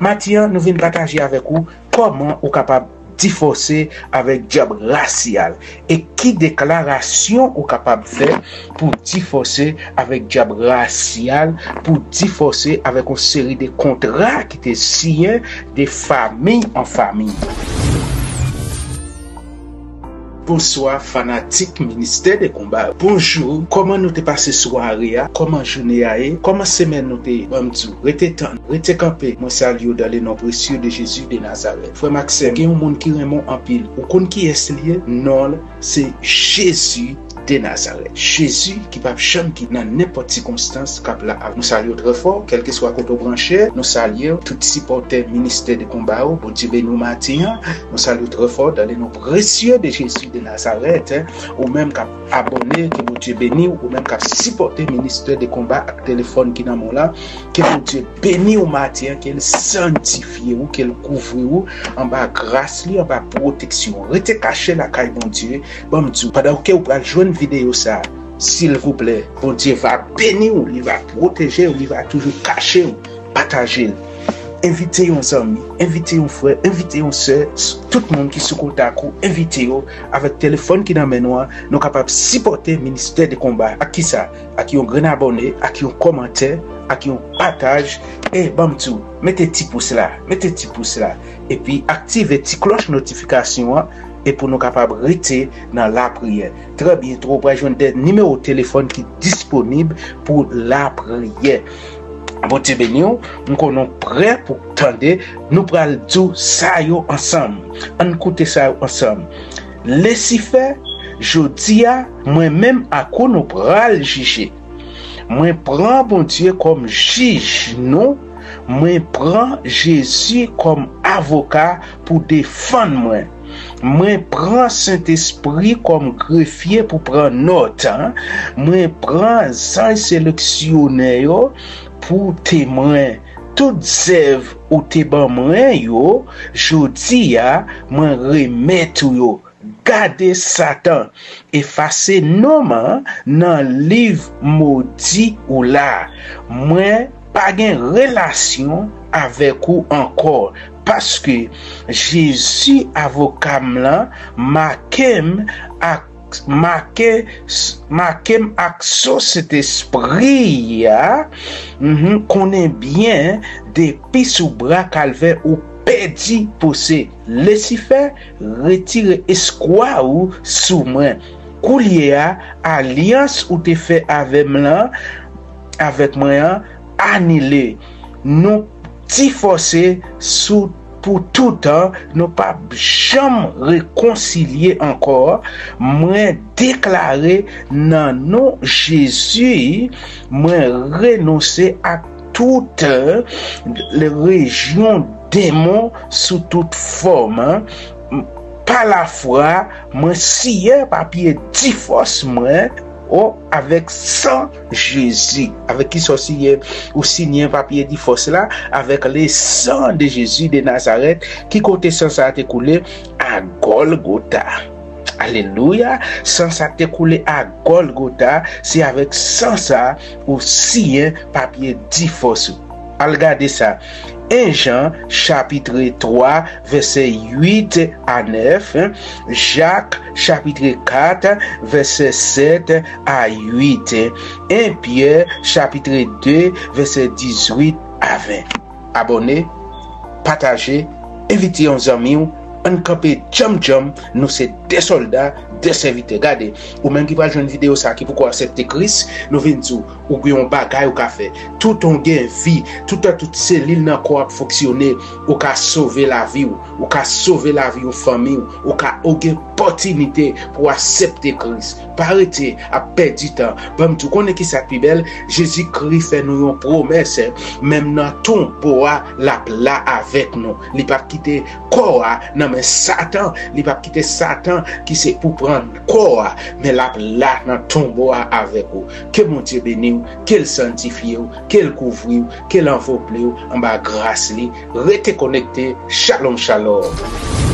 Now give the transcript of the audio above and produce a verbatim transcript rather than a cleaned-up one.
Maten an, nou vin pataje avèk ou kòman ou kapab divòse avèk dyab rasyal e ki deklarasyon ou kapab fè pou divòse avèk dyab rasyal, pou divòse avèk yon seri de kontra ki te siyen de fanmi an fanmi. Bonswa fanatik Ministè de Konba. Bonjou, kòman nou te pase sware a? Kòman jounen a ye? Kòman semèn nou te ye? Ban m di w, rete tann, rete kanpe. Mwen salye w dans le nom précieux de Jésus de Nazareth. Frè m ak sè m, gen yon moun ki renmen w anpil. Ou konn kiyès li ye? Non l se Jezi de Nazareth. Jezi ki p ap janm kite nan nenpòt sikonstans k ap la avèk nou. Salye w trè fò, kèlkeswa kote w branche, nou salye w. Tout sipòtè Ministè de Konba yo, Bondye beni w maten an. Nou salye w trè fò dans le nom précieux de Jésus de Nazareth. Ou menm k ap abòne, ke Bondye beni w. Ou menm k ap sipòte Ministè de Konba ak telefòn ki nan men w la, ke Bondye beni w maten an, ke l sanntifye w, ke l kouvri w anba gras li, anba pwoteksyon. Rete kache lakay Bondye. Ban m di w, pandan ke w pral jwenn videyo sa a, silvouplè, Bondye va beni w, li va pwoteje w, li va toujou kache w. Pataje l. Envite yon zanmi, envite yon frè, envite yon sè, s-, tout moun ki sou kontak ou, envite yo avèk telefòn ki nan men nou an, nou kapab sipòte Ministè de Konba. Ak kisa? Ak yon grenn abòne, ak yon kòmantè, ak yon pataj. E ban m di w, mete ti pous la, mete ti pous la. Epi aktive ti klòch notifikasyon an, e pou nou kapab rete nan lapriyè. Trè byento, ou pral jwenn de nimewo telefòn ki disponib pou lapriyè. Bondye beni w, m konnen w prè pou tande, nou pral di w sa yo ansanm. Ann koute sa yo ansanm. Lisifè, jodi a, mwen menm ak ou nou pral jije. Mwen pran Bondye kòm jij nou, mwen pran Jezi kòm avoka pou defann mwen. Mwen pran Sentespri kòm grefye pou pran nòt. Mwen pran zanj seleksyonè yo pou temwen. Tout zèv ou te ban mwen yo, jodi a, mwen remèt ou yo. Gade Satan, efase non m nan liv modi ou la. Mwen pa gen relasyon avèk ou ankò, paske Jezi, avoka m lan, make m ak, make, make m ak so Sentespri a, mhm, konnen byen, depi sou bra Kalvè ou pèdi pwosè. Lisifè, retire eskwa ou sou mwen. Koulye a, alyans ou te fè avè m lan, avèk mwen an, anile. Nou divòse sou, pou toutan, nou p ap janm rekonsilye ankò. Mwen deklare nan non Jezi, mwen renonse ak tout, eh, rejyon demon sou tout fòm, eh. Pa lafwa, mwen siyen papye divòs mwen, o, avèk san Jezi. Avèk kisa w siyen? Ou siyen papye divòs la avèk le sang de Jésus de Nazareth. Ki kote san sa a te koule? A Gòlgota. Alelouya! San sa te koule a Gòlgota, se avèk san sa ou siyen papye divòs ou. Al gade sa. En Jan, chapit twa, vèsè uit a nèf, Jak, chapit kat, vèsè sèt a uit, en Pyè, chapit de, vèsè dizuit a ven. Abòne, pataje, envite yon zanmi w, ann kanpe djanm djanm, nou se de sòlda, de sèvitè. Gade, ou menm ki pral jwenn videyo sa, ki poko aksepte Kris, nou vin di w, ou gen yon bagay ou ka fè. Toutan w gen vi, toutan tout selil nan kò w ap fonksyone, ou ka sove lavi w, ou ka sove lavi yon fanmi w, ou ka, ou gen opòtinite pou w aksepte Kris. Pa rete ap pèdi tan. Ban m di w, konnen ki sa k pi bèl? Jezikri fè nou yon pwomès, menm nan tonbo a, l ap la avèk nou. Li p ap kite kò a nan men Satan. Li p ap kite Satan ki se pou pran kò a, men l ap la nan tonbo a avèk ou. Ke Bondye beni w, ke l sanntifye w, ke l kouvri w, ke l anvlope w anba gras li. Rete konekte. Shalom, shalom.